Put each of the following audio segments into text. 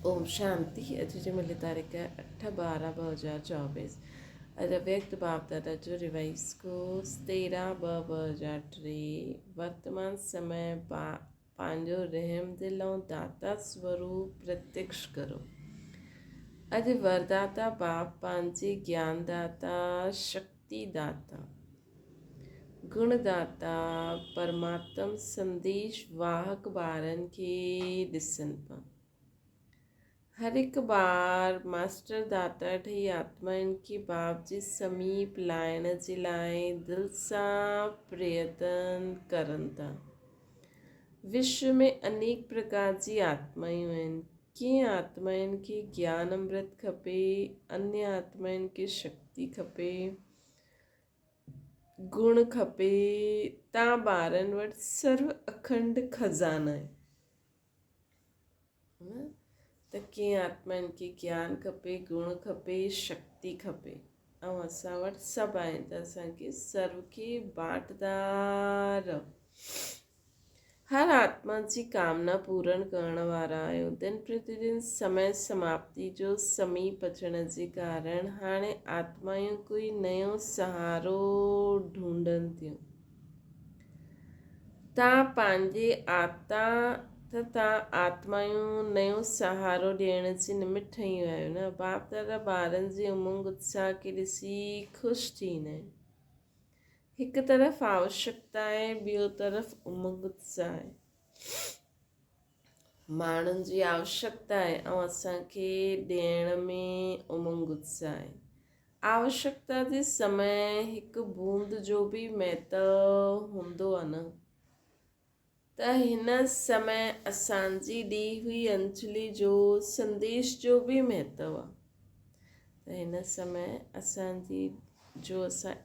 اوم شانتي اڄ جي ملي تاريخ 8/12 2024 اڄ اويڪت باپ دادا جو ريوائز ڪورس 13/2/2003 ورتمان سمي پنهنجو رحم دل ۽ داتا سوروپ پرتيڪش ڪرو. اڄ ورداتا باپ پنهنجي گيان داتا، شڪتي داتا، گڻ داتا پرماتم سنديش واهڪ ٻارن کي ڏسن پيا. هر هڪ ٻار ماسٽر داتا ٺهي آتمائن کي باپ جي سميپ لائڻ جي لاء دل سان پريتن ڪرن ٿا. وشو ۾ انيڪ پرڪار جي آتمائون آهن. ڪنهن آتمائن کي گيان امرت کپي، انيه آتمائن کي شڪتي کپي، گڻ کپي، تان ٻارن وٽ سرو اکنڊ خزانه آهي. ته ڪنهن آتمائن کي گيان کپي، گڻ کپي، شڪتي کپي ۽ اسان وٽ سڀ آهن ته اسان کي سرو کي بانٽدا رهو. هر آتما جي ڪامنا پورڻ ڪرڻ وارا آهيو. دن پرتي دن سمي سماپتي جو سميپ اچڻ جي ڪارڻ هاڻي آتمائون ڪوئي نيو سهارو ڍونڍن ٿيون. تان پنهنجي آتا ته تان آتمائون نيو سهارو ڏيڻ جي نمت ٺهي ويا آهيو نه؟ باپ دادا ٻارن جي امنگ اتساهه کي ڏسي خوش ٿيندا آهن. هڪ طرف آوشڪتا آهي ٻيو طرف امنگ اتساهه آهي. ماڻهن جي آوشڪتا آهي ۽ اسان کي ڏيڻ ۾ امنگ اتساهه آهي. آوشڪتا جي سمي هڪ بوند جو به مهتو هوندو آ نه ته هن سمي اسان جي ڏي هئي انجلي جو سنديش جو به مهتو آ ته هن سمي اسان جي جو اسان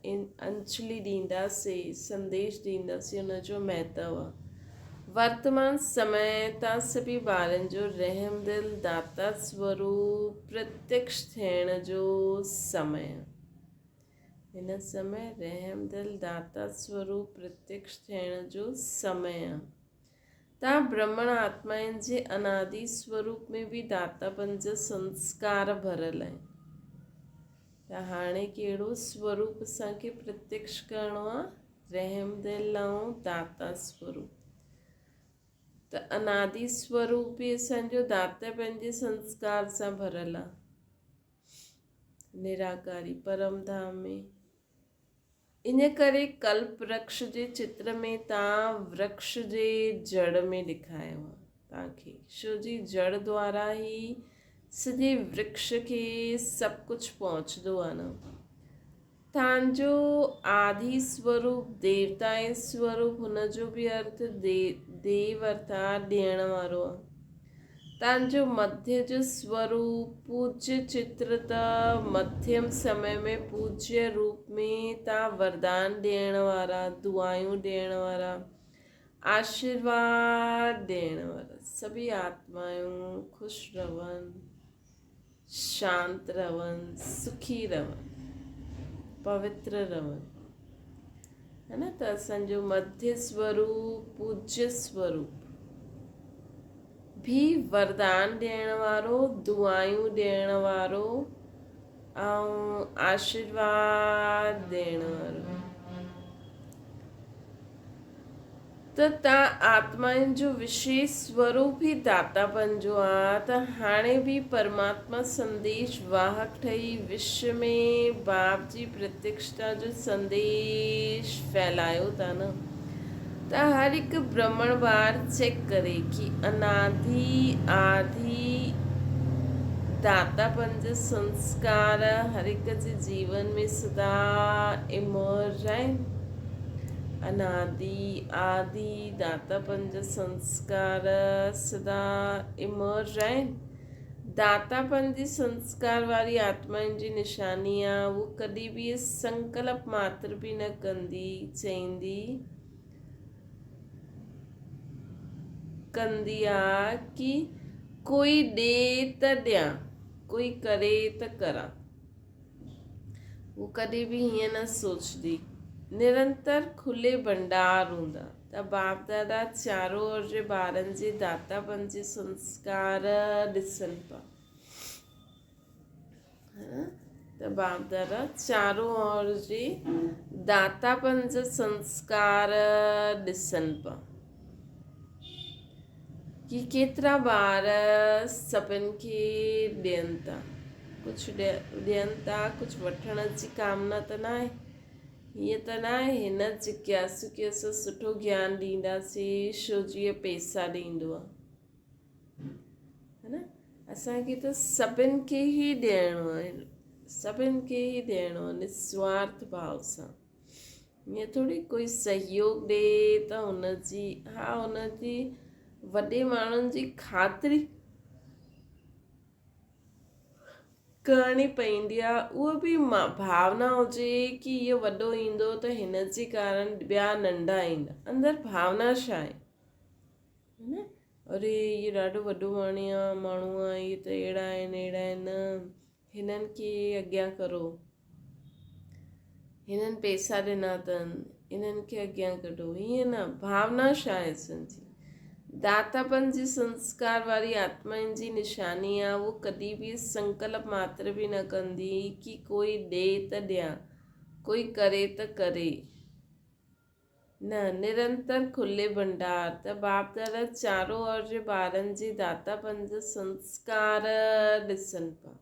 انجلي ڏينداسي سنديش ڏينداسي ان جو مهتو آ. ورتمان سمي تان سڀي ٻارن جو رحم دل داتا سوروپ پرتيڪش ٿيڻ جو سمي. هن سمي رحم دل داتا سوروپ پرتيڪش ٿيڻ جو سمي آ. تان برهمڻ آتمائن جي انادي سوروپ ۾ به داتاپن جا سنسڪار ڀريل آهن. ته هاڻي ڪهڙو سوروپ اسان کي پرتيڪش ڪرڻو آ؟ رحمدل ۽ داتا سوروپ. ته انادي سوروپ به اسان جو داتا پنهنجي سنسڪار سان ڀريل آ. نراڪاري پرم ڌام ۾. ان ڪري ڪلپ ورڪش جي چتر ۾ تان ورڪش جي جڙ ۾ ڏيکايو آ تان کي. شو جي جڙ دوارا ئي سڄي ورڪش کي سڀ ڪجهه پهچندو آ نه. تان جو آڌي سوروپ ديوتائي سوروپ هن جو به ارٿ ديو ارٿات ڏيڻ وارو آ. تان جو مڌيه جو سوروپ پوجيه چتر ته مڌيم سمي ۾ پوجيه روپ ۾ تان وردان ڏيڻ وارا، دعايون ڏيڻ وارا، آشيرواد ڏيڻ وارا سڀئي آتمائون خوش رهن. شانت رهن، سکي رهن، پوتر رهن. هي نه ته اسان جو مڌيه سوروپ، پوجيه سوروپ به وردان ڏيڻ وارو، دعائون ڏيڻ وارو ۽ آشيرواد ڏيڻ وارو. ته تان آتمائن جو وشيش سوروپ ئي داتا بنجو آ ته هاڻي به پرماتما سنديش واهڪ ٺهي وشو ۾ باپ جي پرتيڪشتا جو سنديش ڦهلايو ٿا نه ته هر هڪ برهمڻ ٻار چيڪ ڪري ڪي انادي آدي داتا پن جا سنسڪار هر هڪ جي جيون ۾ سدا امر آهن. انادي آدي داتا پنج سنسڪار سدا امر رهن. داتا پن جي سنسڪار واري آتمائن جي نشاني آ، هو ڪڏهن به سنڪلپ ماتر به نه ڪندي، چئيندي ڪندي آ ڪي ڪوئي ڏي ته ڏيان، ڪوئي ڪري ته ڪران. هو ڪڏهن به هيئن نه سوچندي. نرنتر کلي ڀنڊار هوندا. ته باپ دادا چارو اور جي ٻارن جي داتاپن جي سنسڪار ڏسن پيا. ته باپ دادا چارو اور جي داتاپن جا سنسڪار ڏسن پيا ڪي ڪيترا ٻار سڀن کي ڏين ٿا، ڪجهه ڏين ٿا، ڪجهه وٺڻ جي ڪامنا ته ناهي. هيئن ته ناهي هن جگياسو کي اسان سٺو گيان ڏينداسين شو جيئن پيسا ڏيندو آهي. ها نه اسان کي ته سڀن کي ئي ڏيڻو آهي، سڀن کي ئي ڏيڻو آهي نسوارٿ ڀاو سان. ائين ٿوري ڪوئي سهيوگ ڏي ته ان جي ها ان جي وڏي ماڻهن جي خاطري ڪرڻي پوندي آهي، اها به ڀاونا هجي ڪي اهو وڏو ايندو ته هن جي ڪارڻ ٻيا ننڍا ايندا. اندر ڀاونا ڇا آهي؟ نه اري هي ڏاڍو وڏو ماڻي آ ماڻهو آ هي ته اهڙا آهن اهڙا آهن هنن کي اڳيان ڪرو هنن پيسا ڏنا اٿن انهن کي اڳيان ڪڍو هيئن نه ڀاونا ڇا آهي سنجي داتاپن جي سنسڪار واري آتمائن جي نشاني آ اهو ڪڏهن به سنڪلپ ماتر به نه ڪندي ڪي ڪوئي ڏي ته ڏيان ڪوئي ڪري ته ڪري. نه، نرنتر کلي ڀنڊار ته باپ دادا چارو اور جي ٻارن جي داتاپن جا سنسڪار ڏسن پيا.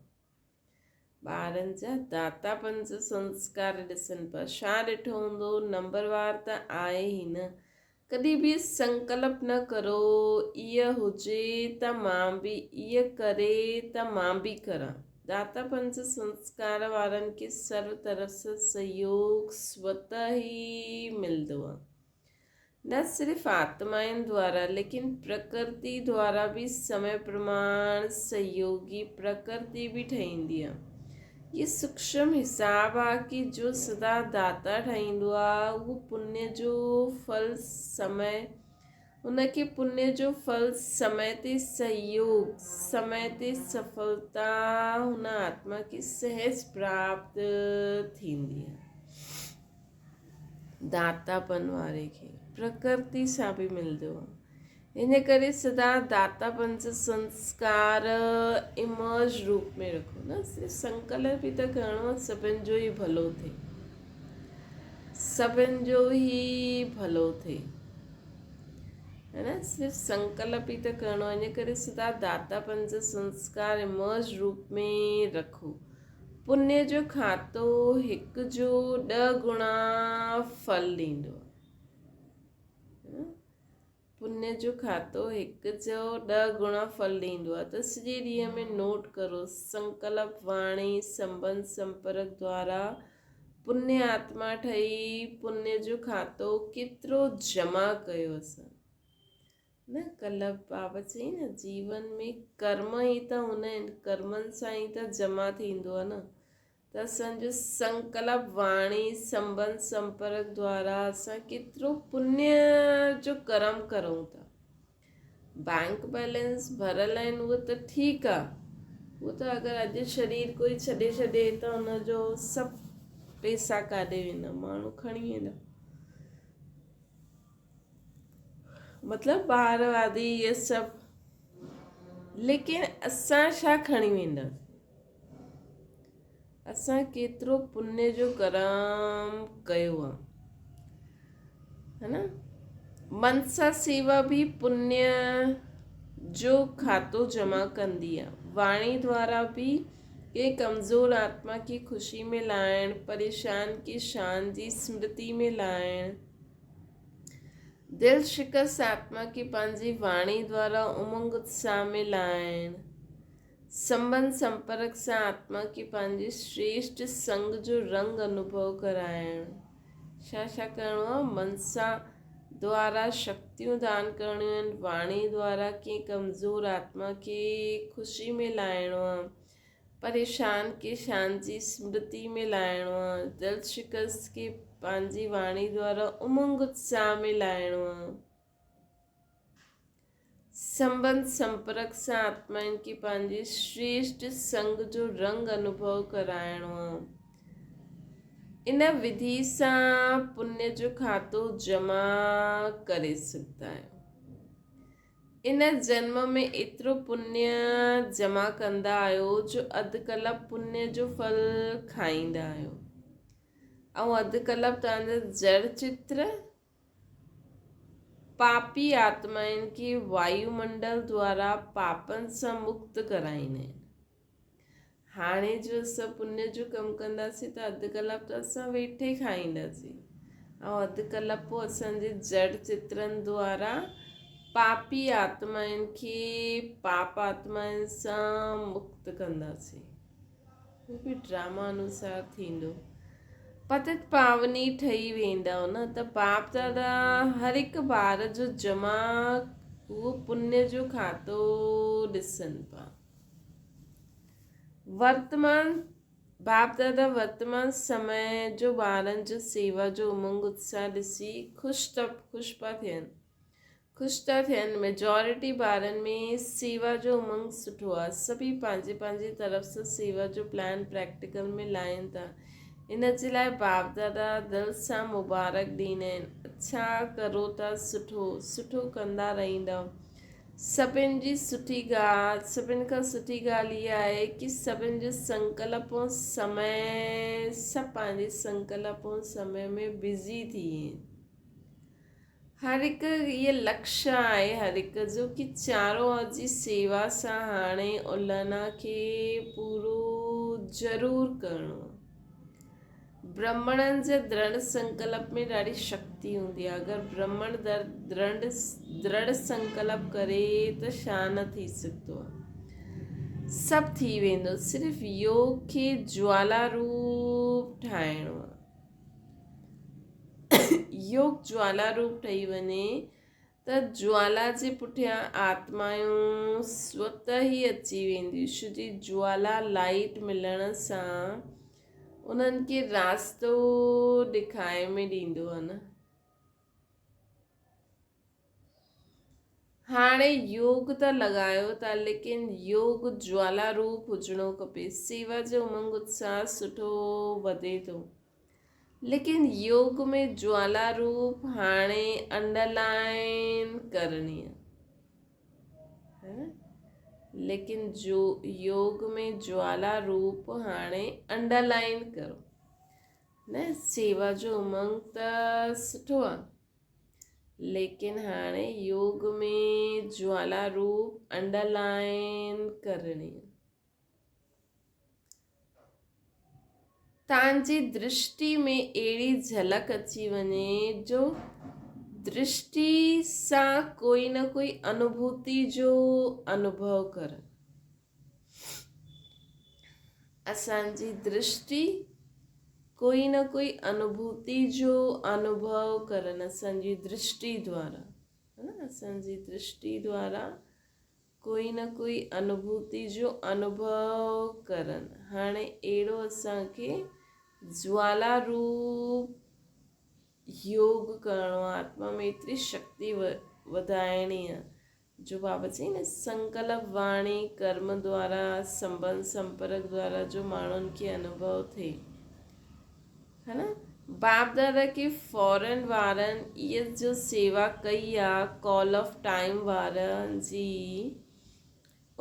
ٻارن جا داتاپن جا سنسڪار ڏسن پيا. ڇا ڏٺو هوندو؟ نمبر وار ته آهي ئي نه. ڪڏهن به سنڪلپ نه ڪرو، ايء هجي ته مان به، ايء ڪري ته مان به ڪران. داتا پنچ سنسڪار وارن کي سرو طرف سان سهيوگ سوته ئي ملندو آهي. نه صرف آتمائن دوارا ليڪن پرڪرتي دوارا به سمي پرماڻ سهيوگي پرڪرتي به ٺهيندي آهي. هي سوڪشم حساب آهي ڪي جو سدا داتا ٺهيندو آهي اهو پڃ جو ڦل سمي ان کي پڃ جو ڦل سمي تي سهيوگ، سمي تي سڦلتا هن آتما کي سهج پراپت ٿيندي آهي. داتاپن واري کي پرڪرتي سان به ملندو آهي. ان ڪري سدا داتاپن جو سنسڪار امرج روپ ۾ رکو نه صرف سنڪلپ ئي ته ڪرڻو آهي سڀن جو ئي ڀلو ٿئي، سڀن جو ئي ڀلو ٿئي، ہے نه صرف سنڪلپ ئي ته ڪرڻو آهي. ان ڪري سدا داتاپن جو سنسڪار امرج روپ ۾ رکو. پڃ جو کاتو هڪ جو ڏهه گڻا ڦل ڏيندو آهي. پڃ جو کاتو هڪ جو ڏهه گڻا ڦل ڏيندو آهي ته سڄي ڏينهن ۾ نوٽ ڪرو سنڪلپ واڻي سنبنڌ سمپرڪ دوارا پڃ آتما ٺهي پڃ جو کاتو ڪيترو جمع ڪيو اسان. نه ڪلهه بابا چئي نه جيون ۾ ڪرم ئي ته هوندا آهن، ڪرمن سان ئي ته جمع ٿيندو آهي نه ته اسان جو سنڪلپ واڻي سنبنڌ سمپرڪ دوارا اسان ڪيترو پڃ جو ڪرم ڪرون ٿا. بئنڪ بيلنس ڀريل آهن اهو ته ٺيڪ آهي، اهو ته اگر اڄ شرير ڪوئي ڇڏي ڇڏي ته ان جو سڀ پيسا ڪاڏي ويندا، ماڻهو کڻي ويندا. مطلب ٻار وادي اهي سڀ ليڪن اسان ڇا کڻي وينداسين؟ اسان ڪيترو پڃ جو ڪرم ڪيو آ ها نه منسا سيوا به پڃ جو کاتو جمع ڪندي آ. واڻي دوارا به ڪنهن ڪمزور آتما کي خوشي ۾ لائڻ، پريشان کي شان جي سمرتي ۾ لائڻ، دل شڪست آتما کي پنهنجي واڻي دوارا امنگ اتساهه ۾ لائڻ، سنٻنڌ سمپرڪ سان آتما کي پنهنجي شريشٽ سنگ جو رنگ انوڀو ڪرائڻ. ڇا ڇا ڪرڻو آهي؟ منسا دوارا شڪتيون دان ڪرڻيون آهن، واڻي دوارا ڪنهن ڪمزور آتما کي خوشي ۾ لائڻو آهي، پريشان کي شان جي سمرتي ۾ لائڻو آهي، دل شڪست کي پنهنجي واڻي دوارا امنگ اتساهه ۾ لائڻو آهي. سنٻنڌ سمپرڪ سان آتمائن کي پنهنجي شريشٽ سنگ جو رنگ انوڀو ڪرائڻو آهي. ان وڌي سان پڃ جو کاتو جمع ڪري سگهندا آهيو. ان جنم ۾ ايترو پڃ جمع ڪندا آهيو جو اڌ ڪلپ پڃ جو ڦل کائيندا آهيو ۽ اڌ ڪلپ توهان جا جڙ چتر پاپي آتمائن کي وايومنڊل دوارا پاپن سان مڪت ڪرائيندا آهن. هاڻي جو اسان پڃ جو ڪم ڪنداسين ته اڌ ڪلاڪ ته اسان ويٺي کائينداسين ۽ اڌ ڪلاڪ پوء اسان جي جڙ چترن دوارا پاپي آتمائن کي پاپ آتمائن سان مڪت ڪنداسين. هو به ڊراما انوسار ٿيندو. پتت پاوني ٺهي ويندؤ نه ته باپ دادا هر هڪ ٻار جو جمع اهو پڃ جو کاتو ڏسن پيا. ورتمان، باپ دادا ورتمان سمي جو ٻارن جو سيوا جو امنگ اتساهه ڏسي خوش ته خوش پيا ٿين. خوش ٿا ٿين. ميجارٽي ٻارن ۾ سيوا جو امنگ سٺو آ. سڀئي پنهنجي پنهنجي طرف سان سيوا جو پلان پريڪٽيڪل ۾ لائين ٿا. ان جي لاء باپ دادا دل سان مبارڪ ڏيندا آهن. اڇا ڪرو ٿا سٺو سٺو ڪندا رهندؤ. سڀن جي سٺي ڳالهه، سڀن کان سٺي ڳالهه اها آهي ڪي سڀن جو سنڪلپ ۽ سمي سڀ پنهنجي سنڪلپ ۽ سمي ۾ بزي ٿي ويا آهن. هر هڪ اهي لڪش آهي هر هڪ جو ڪي چارو جي سيوا سان هاڻي اولهنا کي پورو ضرور ڪرڻو آهي. برهمڻن جي درڙ سنڪلپ ۾ ڏاڍي شڪتي هوندي آهي. اگر برهمڻ درڙ سنڪلپ ڪري ته ڇا نه ٿي سگهندو آهي. سڀ ٿي ويندو. صرف يوگ کي جوالا روپ ٺاهڻو آهي. يوگ جوالا روپ ٺهي وڃي ته جوالا جي پٺيان آتمائون سوته ئي اچي وينديون، ڇو جي جوالا لائيٽ ملڻ سان انهن کي راستو ڏکائي ۾ ڏيندو آهي نه. هاڻي يوگ ته لڳايو ٿا ليڪن يوگ جوالا روپ هجڻو کپي. سيوا جو امنگ اتساهه سٺو وڌي ٿو. ليڪن يوگ ۾ جوالا روپ هاڻي انڊرلائن ڪرڻي آهي ليڪن جو يوگ ۾ جوالا روپ هاڻي انڊرلائن ڪرو نه سيوا جو امنگ ته سٺو آهي ليڪن هاڻي يوگ ۾ جوالا روپ انڊرلائن ڪرڻي آهي. تان جي درشٽي ۾ اهڙي جهلڪ اچي وڃي جو درشٽي سان ڪوئي نه ڪوئي انوڀوتي جو انوڀو ڪرن. اسان جي درشٽي ڪوئي نه ڪوئي انوڀوتي جو انوڀو ڪرن اسان جي درشٽي دوارا اسان جي درشٽي دوارا ڪوئي نه ڪوئي انوڀوتي جو انوڀو ڪرن. هاڻي اهڙو اسان کي جوالا روپ يوگ ڪرڻو آهي، آتما ۾ ايتري شڪتي وڌائڻي آهي جو بابا چئي نه سنڪلپ واڻي ڪرم دوارا سنبنڌ سمپرڪ دوارا جو ماڻهن کي انوڀو ٿئي. ها نه باپ دادا کي فورن وارن ايس جو سيوا ڪئي آ ڪال آف ٽائيم وارن جي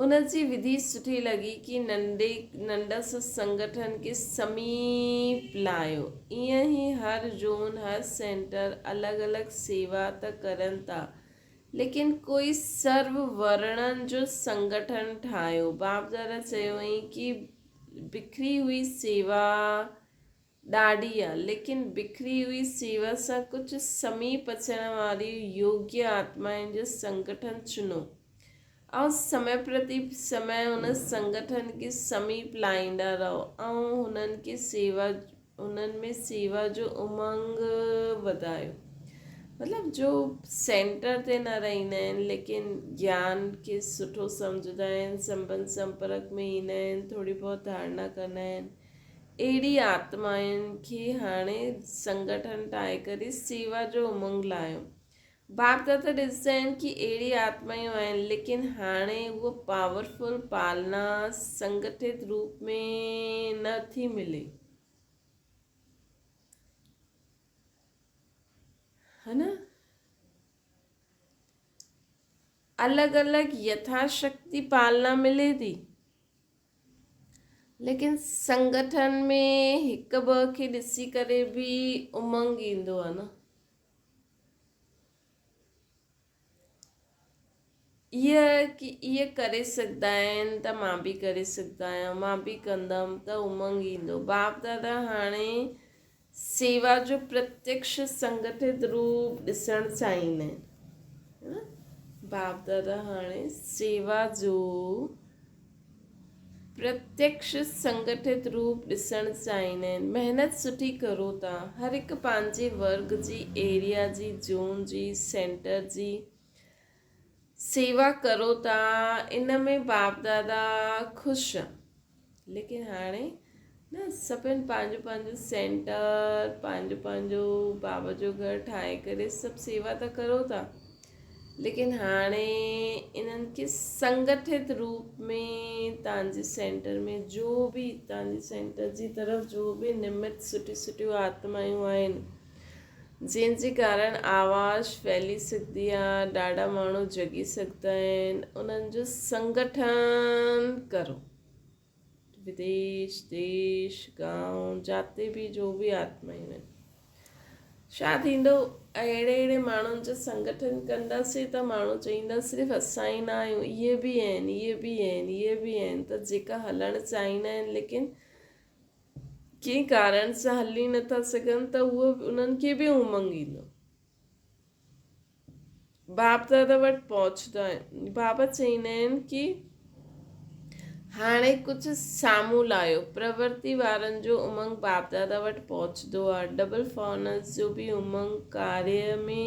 ان جي وڌي سٺي لڳي ڪي ننڍي ننڍا سو سنگٺن کي سميپ لايو ايئن ئي هر زون هر سينٽر الڳ الڳ سيوا ته ڪرن ٿا ليڪن ڪوئي سرو ورڻن جو سنگٺن ٺاهيو باپ دادا چيو ائين ڪي بکري هئي سيوا ڏاڍي آ، ليڪن بکري هئي سيوا سان ڪجهه سميپ اچڻ واريون يوگيه آتمائن جو سنگٺن چنو ۽ سمي پرتي سمي ان سنگٺن کي سميپ لائيندا رهو ۽ هنن کي سيوا انهن ۾ سيوا جو امنگ وڌايو. مطلب جو سينٽر تي نه رهندا آهن ليڪن گيان کي سٺو سمجهندا آهن سنبنڌ سمپرڪ ۾ ايندا آهن ٿوري بهت ڌارڻا ڪندا آهن اهڙي آتمائن کي هاڻي سنگٺن ٺاهي ڪري سيوا جو امنگ لاهيو. باپ دادا ڏسندا آهن ڪي اهڙي آتمايون آهن ليڪن هاڻي اهو پاورفل پالنا سنگٺت روپ ۾ نه ٿي ملي. ها نه؟ الڳ الڳ يٿاشڪتي پالنا ملي ٿي، ليڪن سنگٺن ۾ هڪ ٻه کي ڏسي ڪري به امنگ ايندو آهي نه. اهي ڪي اهي ڪري سگهندا آهن ته مان به ڪري سگهندو آهيان، مان به ڪندم ته امنگ ايندو. باپ دادا هاڻي سيوا جو پرتيڪش سنگٺت روپ ڏسڻ چاهيندا آهن. باپ دادا هاڻي سيوا جو پرتيڪش سنگٺت روپ ڏسڻ چاهيندا آهن. محنت سٺي ڪرو ٿا. هر هڪ پنهنجي ورگ جي، ايريا جي، زون جي، سينٽر جي سيوا ڪرو ٿا ان ۾ باپ دادا خوش. ليڪن هاڻي نه سڀن پنهنجو پنهنجو سينٽر پنهنجو پنهنجو بابا جو گهر ٺاهي ڪري سڀ سيوا ته ڪرو ٿا ليڪن هاڻي انهن کي سنگٺت روپ ۾ تانجي سينٽر ۾ جو به تانجي سينٽر جي طرف جو به نمت سٺيون سٺيون آتمائون آهن جنهن جي ڪارڻ آواز ڦهلي سگهندي آهي ڏاڍا ماڻهو جڳي سگهندا آهن انهن جو سنگٺن ڪرو وديش، ديش، گائون، جاتي به جو به آتمائون آهن. ڇا ٿيندو اهڙي اهڙي ماڻهن جو سنگٺن ڪنداسين ته ماڻهو چئيندا صرف اسان ئي نه آهيون اهي به آهن اهي به آهن اهي به آهن ته جيڪا هلڻ چاهيندا آهن ليڪن ڪنهن ڪارڻ سان هلي نٿا سگهن ته اهو انهن کي به امنگ ايندو. باپ دادا وٽ پهچندا آهن. بابا چئيندا آهن ڪي هاڻي ڪجهه سامهون لاهيو. پرورتي وارن جو امنگ باپ دادا وٽ پهچندو آهي. ڊبل فارنرز جو به امنگ ڪاريه ۾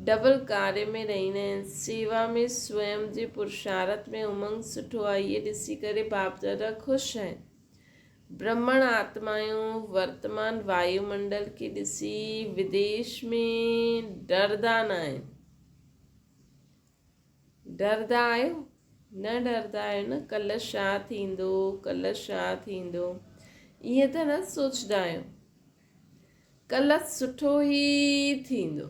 ڊبل ڪاريه ۾ رهندا آهن. سيوا ۾ سوئم جي پرشارت ۾ امنگ سٺو آهي. اهي ڏسي ڪري باپ دادا خوش آهن. برهمڻ آتمائون ورتمان وايومنڊل کي ڏسي وديش ۾ ڊردا نه آهن. ڊردا آهيو؟ نه ڊردا آهيو نه؟ ڪلهه ڇا ٿيندو، ڪلهه ڇا ٿيندو، ائين ته نه سوچدا آهيو. ڪلهه سٺو ئي ٿيندو.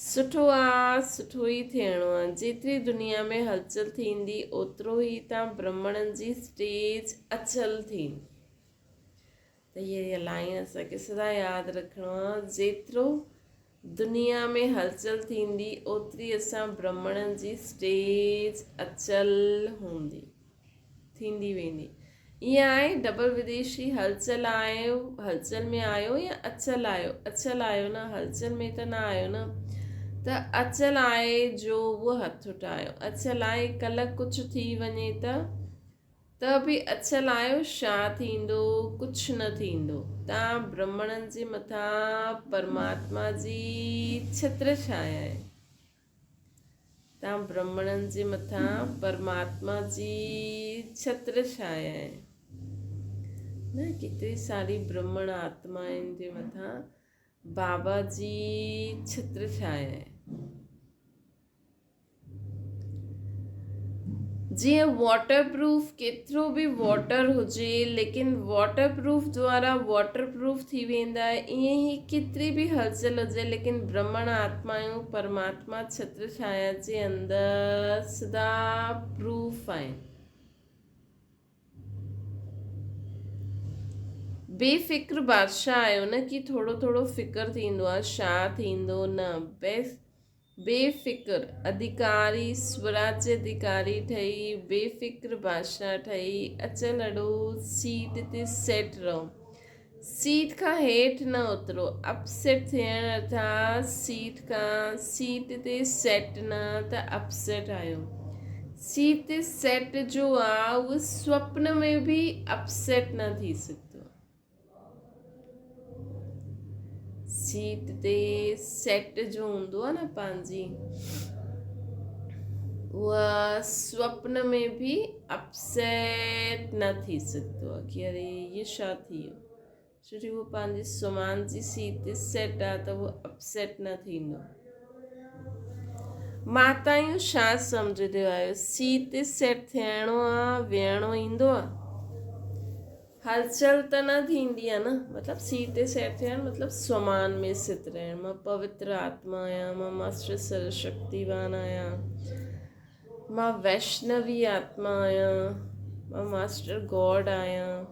سٺو آ، سٺو ئي ٿيڻو آ. جيتري دنيا ۾ هلچل ٿيندي، اوترو ئي تان برهمڻن جي اسٽيج اڇل ٿيندي. ته هيء لائين اسان کي سدا ياد رکڻو آ، جيترو دنيا ۾ هلچل ٿيندي، اوتري اسان برهمڻن جي اسٽيج اڇل هوندي. ٿيندي ويندي. ائين آهي ڊبل وديشي هلچل آيو هلچل ۾ آيو يا اچل آيو اچل آيو نه هلچل ۾ ته نه آيو نه ته اچل آهي جو اهو هٿ اٺايو اچل آهي ڪلهه ڪجهه ٿي وڃي ته ته به اچل آيو شا ٿيندو ڪجهه نه ٿيندو تان برهمڻن جي مٿان پرماتما جي ڇتر ڇايا آهي تان برهمڻن جي مٿان پرماتما جي ڇتر ڇايا آهي نه ڪيتري ساري برهمڻ آتمائن جي مٿان بابا جي ڇتر ڇايا آهي. جيئن واٽر پروف ڪيترو به واٽر هجي ليڪن واٽر پروف دوارا واٽر پروف ٿي ويندا آهي ائين ئي ڪيتري به هلچل هجي ليڪن برهمڻ آتمايون پرماتما ڇتر ڇايا جي اندر سدا پروف آهن. بي فڪر بادشاهه آهيو نه ڪي ٿورو ٿورو فڪر ٿيندو آهي شا ٿيندو نه بي بي فڪر اڌڪاري سوراجيه اڌڪاري ٺهي بي فڪر بادشاهه ٺهي اچل اڙو سيٽ تي سيٽ رهو سيٽ کان هيٺ نه اترو اپ سيٽ ٿيڻ ارٿات سيٽ کان سيٽ تي سيٽ نه ته اپ سيٽ آهيو سيٽ تي سيٽ جو آ اهو سوپن ۾ به اپ سيٽ نه ٿي سگهندو. سيٽ تي سيٽ جو هوندو آهي نه پنهنجي اها سوپن ۾ به اپسيٽ نه ٿي سگهندو آهي ڪي اري هي ڇا ٿي ويو ڇو جو اهو پنهنجي سمان جي سيٽ تي سيٽ آهي ته اهو اپسيٽ نه ٿيندو. ماتايون ڇا سمجهنديون آهيو سيٽ تي سيٽ ٿيڻو آهي ويهڻو ايندو آهي. هلچل ته نه ٿيندي آهي نه مطلب سيٽ تي سيٽ ٿيڻ مطلب سومان ۾ ست رهڻ. مان پوتر آتما آهيان، مان ماسٽر سرو شڪتيوان آهيان، مان ويشنوي آتما آهيان، مان ماسٽر گاڊ آهيان.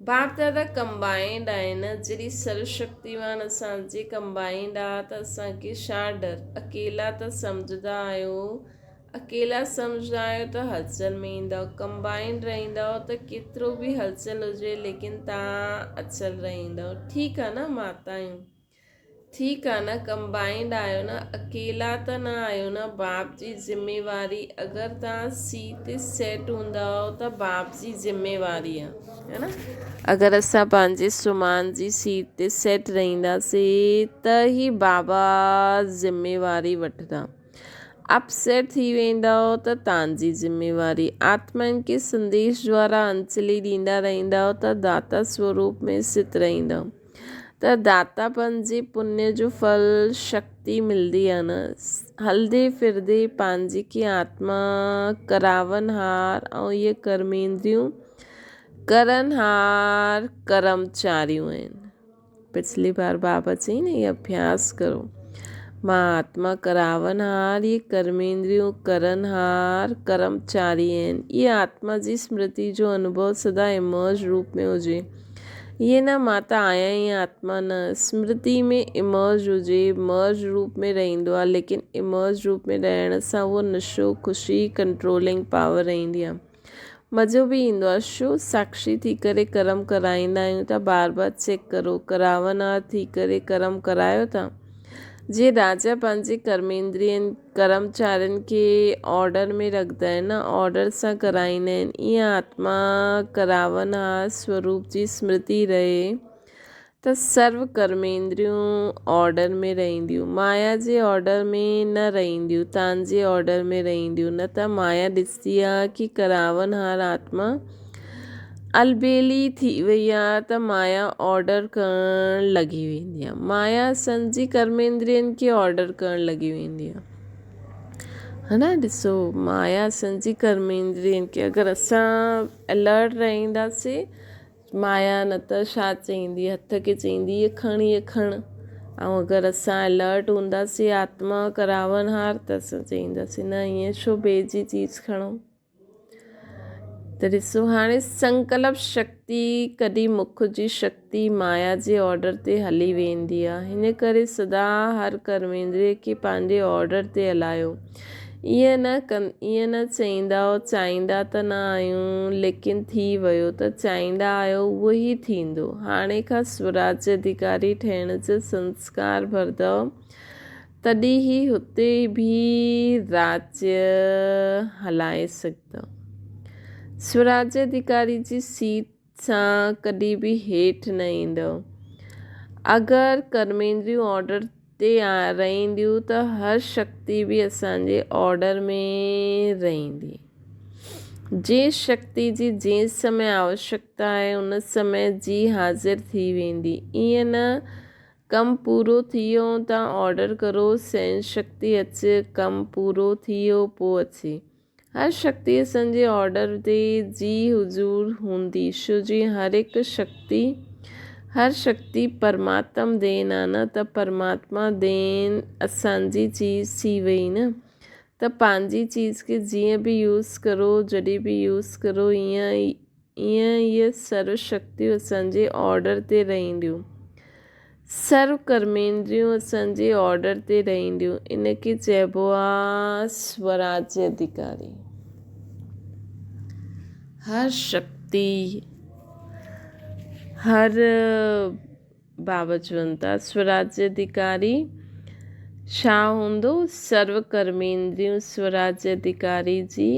باپ دادا ڪمبائنڊ آهن، جڏهن سرو شڪتيوان اسان جي ڪمبائنڊ آ ته اسان کي ڇا ڊر؟ اڪيلا ته سمجهندا آهيو، اڪيلا سمجهندا آهيو ته هلچل ۾ ايندؤ، ڪمبائنڊ رهندؤ ته ڪيترو به هلچل هجي ليڪن تان اچل رهندؤ. ٺيڪ آ نه ماتايون؟ ٺيڪ آ نه ڪمبائنڊ آهيو نه اڪيلا ته نه آهيو نه باپ جي ذميواري اگر توهان سي تي سيٽ هوندؤ ته باپ جي ذميواري آ ها نه اگر اسان پنهنجي سمان جي سيٽ تي سيٽ رهنداسي ته هي بابا ذميواري وٺندا اپ سيٽ ٿي ويندؤ ته تان جي ذميواري آتمائن کي سنديش دوارا انچلي ڏيندا رهندؤ ته داتا سوروپ ۾ ست رهندؤ ته داتاپن جي پڃ جو ڦل شڪتي ملدي آ نه. هلدي ڦردي پنهنجي کي آتما ڪراونهار ۽ اهي ڪرميندريون ڪرنهار ڪرمچاريون آهن. پڇلي بار بابا چئي نه اهي اڀياس ڪرو. مان آتما ڪراونهار اهي ڪرميندريون ڪرنهار ڪرمچاري آهن. اهي آتما جي سمرتي جو انوڀو سدا امرج روپ ۾ هجي. ائين نه مان ته آهيان ئي آتما نه، سمرتي ۾ امرج هجي، مرج روپ ۾ رهندو آهي، ليڪن امرج روپ ۾ رهڻ سان اهو نشو، خوشي، ڪنٽرولنگ پاور رهندي آهي. مزو به ايندو آهي. شو ساکشي ٿي ڪري ڪرم ڪرائيندا آهيون ته بار بار چيڪ ڪرو، ڪراونهار ٿي ڪري ڪرم ڪرايو ٿا؟ جيئن راجا پنهنجي ڪرميندرين، ڪرمچارين کي آرڊر ۾ رکندا آهن نه آرڊر سان ڪرائيندا آهن، ايئن آتما ڪراونهار سوروپ جي سمرتي رهي ته سرو ڪرميندريون آرڊر ۾ رهنديون، مايا جي آرڊر ۾ نه رهنديون، تان جي آرڊر ۾ رهنديون، نه ته مايا ڏسندي آهي ڪي ڪراونهار آتما البيلي ٿي وئي آ ته مايا آرڊر ڪرڻ لڳي ويندي آ. مايا سنجي ڪرميندرين کي آرڊر ڪرڻ لڳي ويندي آ. ها نه ڏسو مايا سنجي ڪرميندرين کي اگر اسان الرٽ رهنداسي مايا نه ته ڇا چئيندي هٿ کي چئيندي هي کڻ هي کڻ ۽ اگر اسان الرٽ هونداسي آتما ڪراونهار ته اسان چئينداسي نه ائين ڇو ٻئي جي چيز کڻو. ته ڏسو هاڻي سنڪلپ شڪتي ڪڏهن مک جي شڪتي مايا جي آرڊر تي هلي ويندي آهي هن ڪري سدا هر ڪرميندري کي پنهنجي آرڊر تي هلايو ائين نه ڪن ائين نه چئيندائو چاهيندا ته نه آهيون ليڪن ٿي ويو ته چاهيندا آهيو اهو ئي ٿيندو هاڻي کان سوراج اڌيڪاري ٺهڻ جو سنسڪار ڀردؤ تڏهن ئي هتي به راڄ هلائي سگهندؤ. سوراج اڌيڪاري جي سيٽ سان ڪڏهن به هيٺ نه ايندؤ. اگر ڪرميندريون آرڊر تي رهنديون ته هر شڪتي به اسان جي آرڊر ۾ رهندي. جنهن شڪتي جي جنهن سمي آوشڪتا آهي ان سمي جي حاضر ٿي ويندي. ائين نه ڪم پورو ٿي ويو تان آرڊر ڪرو سين شڪتي اچ ڪم پورو ٿي ويو پو اچي هر شڪتي اسان جي آرڊر تي جي حضور هوندي شو جي هر هڪ شڪتي هر شڪتي پرماتم دين آ نه ته پرماتما دين اسان جي چيز ٿي وئي نه ته پنهنجي چيز کي جيئن به يوز ڪرو جڏهن به يوز ڪرو ائين ائين اهي سرو شڪتيون اسان جي آرڊر تي رهنديون. سرو ڪرميندريون اسان جي آرڊر تي رهنديون. ان کي چئبو آ سوراجيه اڌيڪاري. هر شڪتي هر بابا چون ٿا سوراجيه اڌيڪاري ڇا هوندو؟ سرو ڪرميندريون سوراجيه اڌيڪاري جي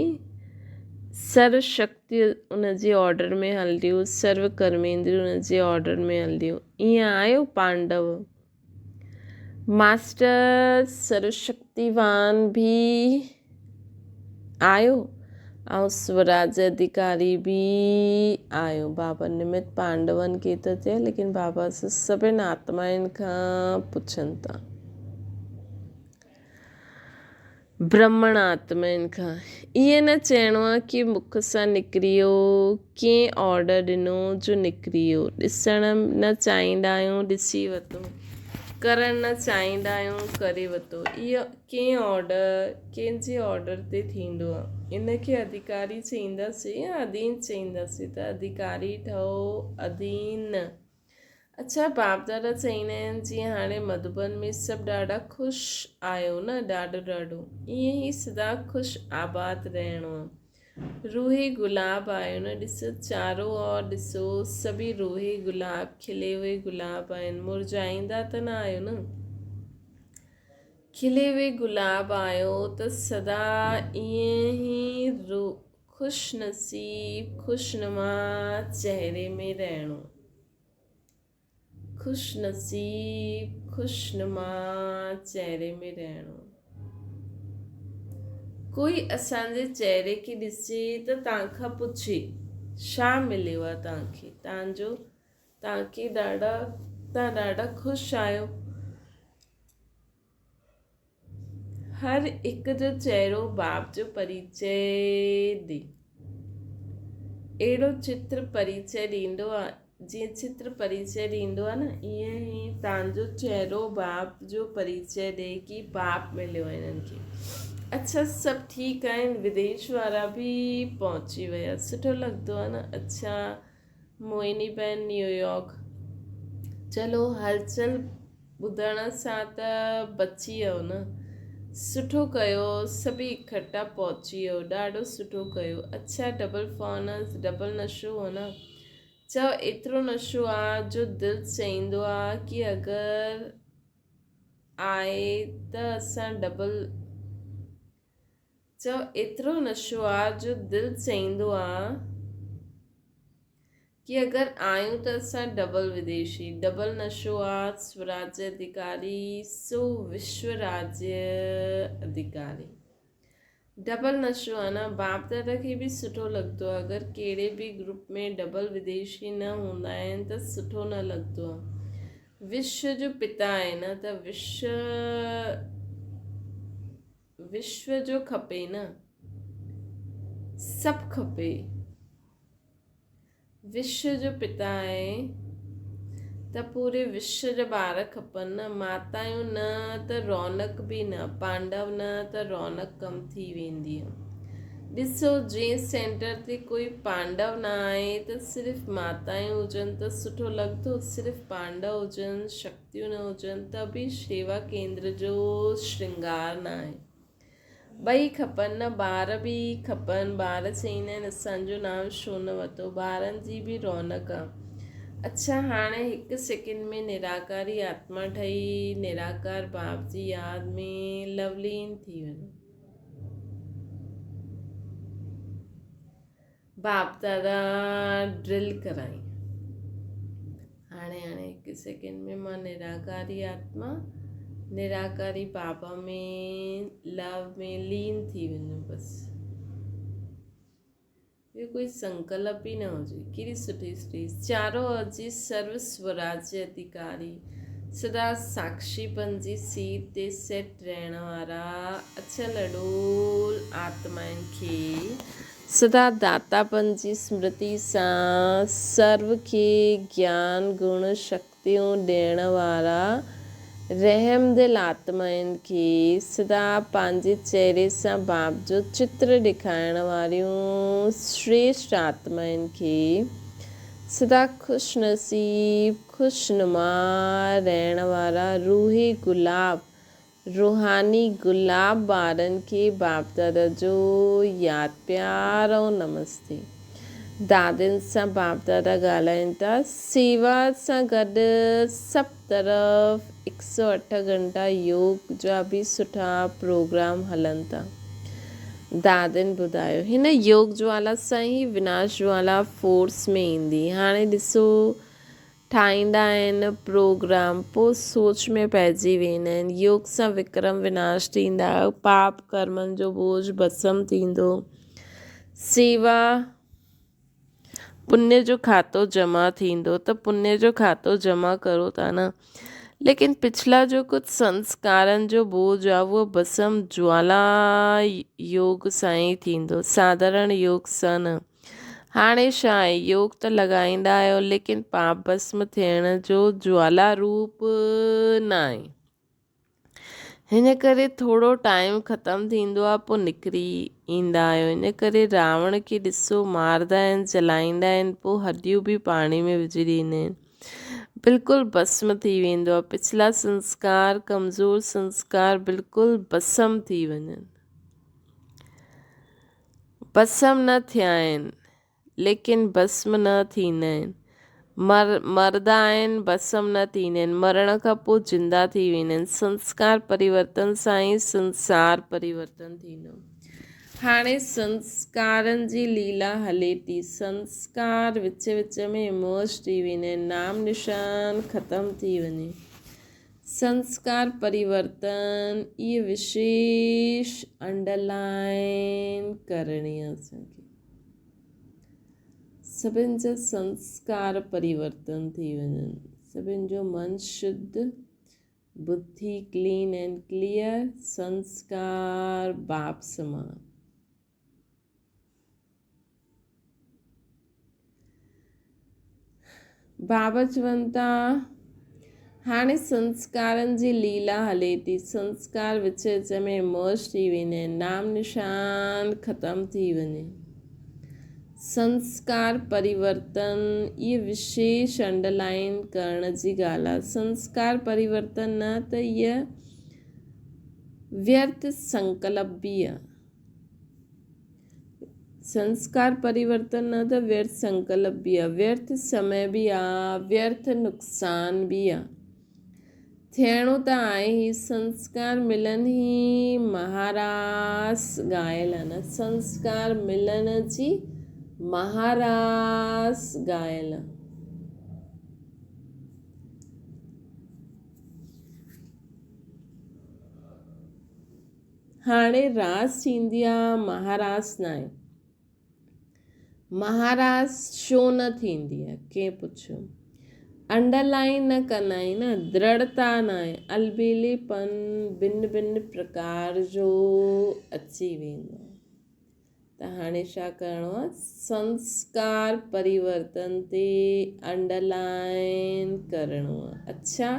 سرو شڪتي ان جي آرڊر ۾ هلنديون، سرو ڪرميندريون ان جي آرڊر ۾ هلنديون. ائين آيو پانڊو ماسٽر سرو شڪتيوان به آيو ۽ سوراج اڌيڪاري به آيو. بابا نمت پانڊون کي ته چئي ليڪن بابا سڀن آتمائن کان پڇن ٿا. برهمڻ آتمائن کان ائين نه چئڻو آهي ڪي مک سان نڪري ويو، ڪنهن آرڊر ڏنو جو نڪري ويو، ڏسڻ نه چاهيندا آهيون ڏسي ورتو، ڪرڻ نه چاهيندا آهيون ڪري ورتو، اهو ڪنهن آرڊر ڪنهن جي آرڊر تي ٿيندو آهي، ان کي اڌيڪاري چئينداسين يا اڌين چئينداسين ته اڌيڪاري ٺهو اڌين نه. اڇا باپ دادا چئيندا آهن جيئن هاڻي مڌوبن ۾ سڀ ڏاڍا خوش آهيو نه ڏاڍو ڏاڍو ائين ئي سدا خوش آباد رهڻو آ روحي گلاب آهيو نه ڏسو چارو اور ڏسو سڀئي روحي گلاب کلي هوئي گلاب آهن مرجهائيندا ته نه آهيو نه کلي هوئي گلاب آهيو ته سدا ائين ئي خوش نصيب خوشنما چهري ۾ رهڻو. خوش نصيب خوشنما چهري ۾ رهڻو. ڪوئي اسان جي چهري کي ڏسي ته توهان کان پڇي ڇا مليو آهي توهان کي توهان جو توهان کي ڏاڍا توهان ڏاڍا خوش آهيو. هر هڪ جو چهرو باپ جو پريچي ڏي. اهڙو چتر پريچي ڏيندو آ، جيئن چتر پريچي ڏيندو آ نه، ائين ئي توهان جو چهرو باپ جو پريچي ڏي ڪي باپ مليو آ هنن کي. اڇا سڀ ٺيڪ آهن، وديش وارا به پهچي ويا، سٺو لڳندو آ نه، اڇا موهني بهن نيويارڪ، چلو هلچل ٻڌڻ سان ته بچي ويو نه. سٺو ڪيو سڀئي اڪٺا پهچي ويو ڏاڍو سٺو ڪيو. اڇا ڊبل فانس ڊبل نشو هو نه. چئو ايترو نشو آ جو دل چئيندو آ ڪي اگر آئي ته اسان ڊبل چئو ايترو نشو آ جو دل چئيندو آ ڪي اگر آيون ته اسان ڊبل وديشي ڊبل نشو آ سوراجيه اڌيڪاري سو وشو راجيه اڌيڪاري ڊبل نشو آ نه باپ دادا کي به سٺو لڳندو آ اگر ڪهڙي به گروپ ۾ ڊبل وديشي نه هوندا آهن ته سٺو نه لڳندو آ وشو جو پتا آهي نه ته وشو وشو جو کپي نه سڀ کپي. وشو جو پتا آهي ته پوري وشو جا ٻار کپن نه. ماتايون نه ته رونق به نه، پانڊو نه ته رونق ڪم ٿي ويندي. ڏسو جنهن سينٽر تي ڪوئي پانڊو نه آهي ته صرف ماتايون هجن ته سٺو لڳندو؟ صرف پانڊو هجن، شڪتيون نه هجن ته به شيوا ڪيندر جو شرنگار نه آهي. ٻئي کپن نه ٻار به کپن ٻار چئيندا آهن اسان جو نانء ڇو نه ورتو ٻارن جي به رونق آ. اڇا هاڻي هڪ سيڪنڊ ۾ نراڪاري آتما ٺهي نراڪار باپ جي ياد ۾ لولين ٿي وڃو. باپ دادا ڊرل ڪرائي. هاڻي هاڻي هڪ سيڪنڊ ۾ مان نراڪاري آتما نراڪاري بابا ۾ لو ۾ لين ٿي وڃو بس ٻيو ڪوئي سنڪلپ ئي نه هجي ڪهڙي سٺي سٺي چارو اجي سرو سوراجيه اڌيڪاري سدا ساکشي بنجي سيٽ تي سيٽ رهڻ وارا اڇل اڏول آتمائن کي سدا داتا بنجي سمرتي سان سرو کي گيان گڻ شڪتيون ڏيڻ وارا رحمدل آتمائن کي سدا پنهنجي چهري سان باپ جو چتر ڏيکارڻ واريون شريشٽ آتمائن کي سدا خوش نصيب خوشنما رهڻ وارا روحي گلاب، روحاني گلاب ٻارن کي باپ دادا جو ياد پيار ۽ نمستي. دادين سان باپ دادا ڳالهائين ٿا. سيوا سان گڏ سڀ طرف هڪ سؤ اٺ گهنٽا يوگ جا به سٺا پروگرام هلن ٿا. دادين ٻڌايو. هن يوگ جوالا سان ئي وناش جوالا فورس ۾ ايندي. هاڻي ڏسو ٺاهيندا آهن پروگرام پوء سوچ ۾ پئجي ويندا آهن. يوگ سان وڪرم وناش ٿيندا، پاپ ڪرمن جو بوجهه ڀسم ٿيندو، سيوا پڃ جو کاتو جمع ٿيندو ته پڃ جو کاتو جمع ڪرو ٿا نه. ليڪن پڇلا جو ڪجهه سنسڪارن جو بوجهه آهي اهو ڀسم جوالا يوگ سان ئي ٿيندو، ساڌارڻ يوگ سان نه. هاڻي ڇا آهي، يوگ ته لڳائيندا آهيو ليڪن پاپ ڀسم ٿيڻ جو جوالا روپ ناهي. هن ڪري ٿورو ٽائيم ختم ٿيندو آهي پوء نڪري ايندا آهيو. ان ڪري راوڻ کي ڏسو ماردا آهن، جلائيندا آهن، پوء هڏيون به پاڻي ۾ وجهي ڏيندا آهن. بلڪل ڀسم ٿي ويندو آهي. پڇلا سنسڪار، ڪمزور سنسڪار بلڪل ڀسم ٿي وڃن. ڀسم نه ٿيا آهن. ليڪن ڀسم نه ٿيندا آهن. مرندا آهن، ڀسم نه ٿيندا آهن. مرڻ کان پوء زنده ٿي ويندا آهن. سنسڪار پريورتن سان ئي سنسار پريورتن ٿيندو. هاڻي سنسڪارن جي ليلا هلي ٿي. سنسڪار وچ وچ ۾ مرج ٿي ويندا آهن. نام نشان ختم ٿي وڃي. سنسڪار پريورتن اهي وشيش انڊرلائن ڪرڻي آهي اسان کي. سڀن جا سنسڪار پريورتن ٿي وڃن، سڀن جو من شڌ، ٻڌي ڪلين اينڊ ڪليئر، سنسڪار باپ سمان. بابا چون ٿا، هاڻي سنسڪارن جي ليلا هلي ٿي، سنسڪار وچ وچ ۾ مرج ٿي ويندا آهن، نام نشان ختم ٿي وڃي. سنسڪار پريورتن، اهي وشيش انڊرلائن ڪرڻ جي ڳالهه آهي. سنسڪار پريورتن نه ته اهي ويرٿ سنڪلپ به آهي. سنسڪار پريورتن نه ته ويرٿ سنڪلپ به آ، ويرٿ سمي به آ، ويرٿ نقصان به آ. ٿيڻو ته آهي هي سنسڪار ملن هي مهاراس ڳايل آ نه سنسڪار ملڻ جي مهاراس ڳايل آ. هاڻي راس ٿيندي آ مهاراس ناهي. مهاراس ڇو نه ٿيندي آ؟ ڪنهن پڇيو. انڊر لائين نه ڪندا آهيون نه، درڙتا ناهي، البيلي پن ڀن ڀن پرڪار جو اچي ويندو آ. ته هاڻي ڇا ڪرڻو آ؟ سنسڪار پريورتن تي انڊر لائين ڪرڻو آ. اڇا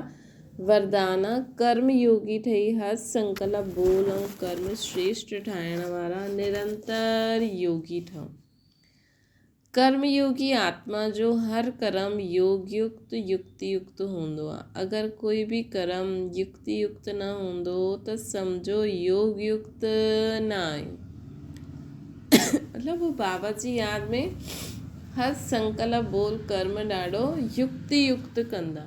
وردان آ، ڪرم يوگي ٺهي هر سنڪلپ، ٻول ۽ ڪرم شريشٽ ٺاهڻ وارا نرنتر يوگي ٺهو. ڪرم يوگي آتما جو هر ڪرم يوگ يڪت، يڪتي يڪت هوندو آ. اگر ڪوئي به ڪرم يڪتي يڪت نه هوندو ته سمجهو يوگ يڪت نه آهيون. مطلب هو بابا جي ياد ۾ هر سنڪلپ، ٻول، ڪرم ڏاڍو يڪتي يڪت ڪندا،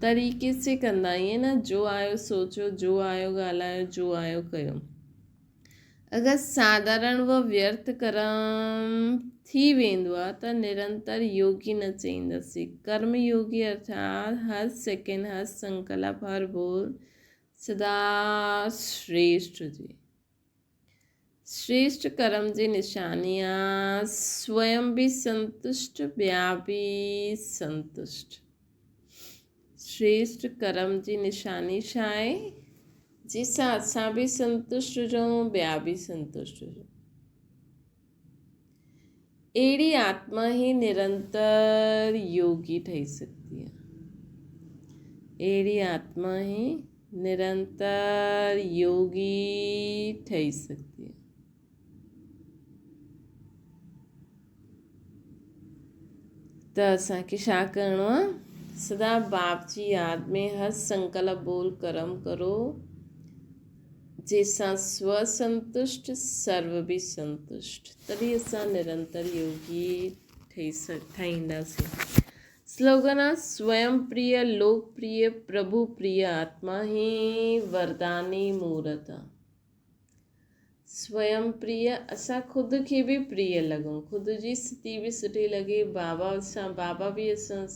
طريقي سي ڪندا، ائين نه جو آيو سوچيو، جو آيو ڳالهايو، جو آيو ڪيو. اگر ساڌارڻ و ويرٿ ڪرم ٿي ويندو آ ته نرنتر يوگي نه چئينداسين. ڪرم يوگي ارٿات هر سيڪنڊ، هر سنڪلپ، هر ٻول سدا شريشٽ هجي. شريشٽ ڪرم جي نشاني آ سويم به سنتشٽ ٻيا به سنتشٽ. شريشٽ ڪرم جي نشاني ڇا آهي؟ جنهن سان اسان به سنتشٽ هجون ٻيا به سنتشٽ هجون. اهڙي آتما ئي نرنتر يوگي ٺهي سگهندي آهي. اهڙي آتما ئي نرنتر يوگي ٺهي سگهندي آهي. ته اسان کي ڇا ڪرڻو آ؟ سدا باپ جي ياد ۾ هر سنڪلپ ٻول ڪرم ڪرو، جنهن سان سو سنتشٽ سرو به سنتشٽ، تڏهن اسان نرنتر يوگي ٺهينداسين. سلوگن آ، سويم پريه، لوڪ پريه، پرڀو پريه آتما هي ورداني مورت آ. سويم پريه، اسان خود کي به پريه لڳون، خود جي اسٿتي به سٺي لڳي، بابا سان، بابا به اسان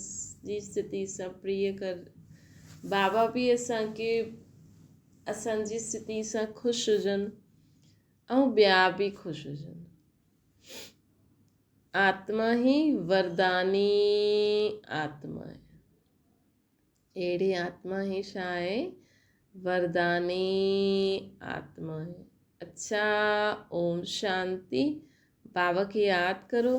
جي اسٿتي سان پريه ڪر، بابا به اسان کي اسان جي اسٿتي سان خوش هجن ۽ ٻيا به خوش هجن. آتما هي ورداني آتما آهي. اهڙي آتما ئي ڇا آهي؟ ورداني آتما آهي. اڇا اوم شانتي. بابا کي ياد ڪرو.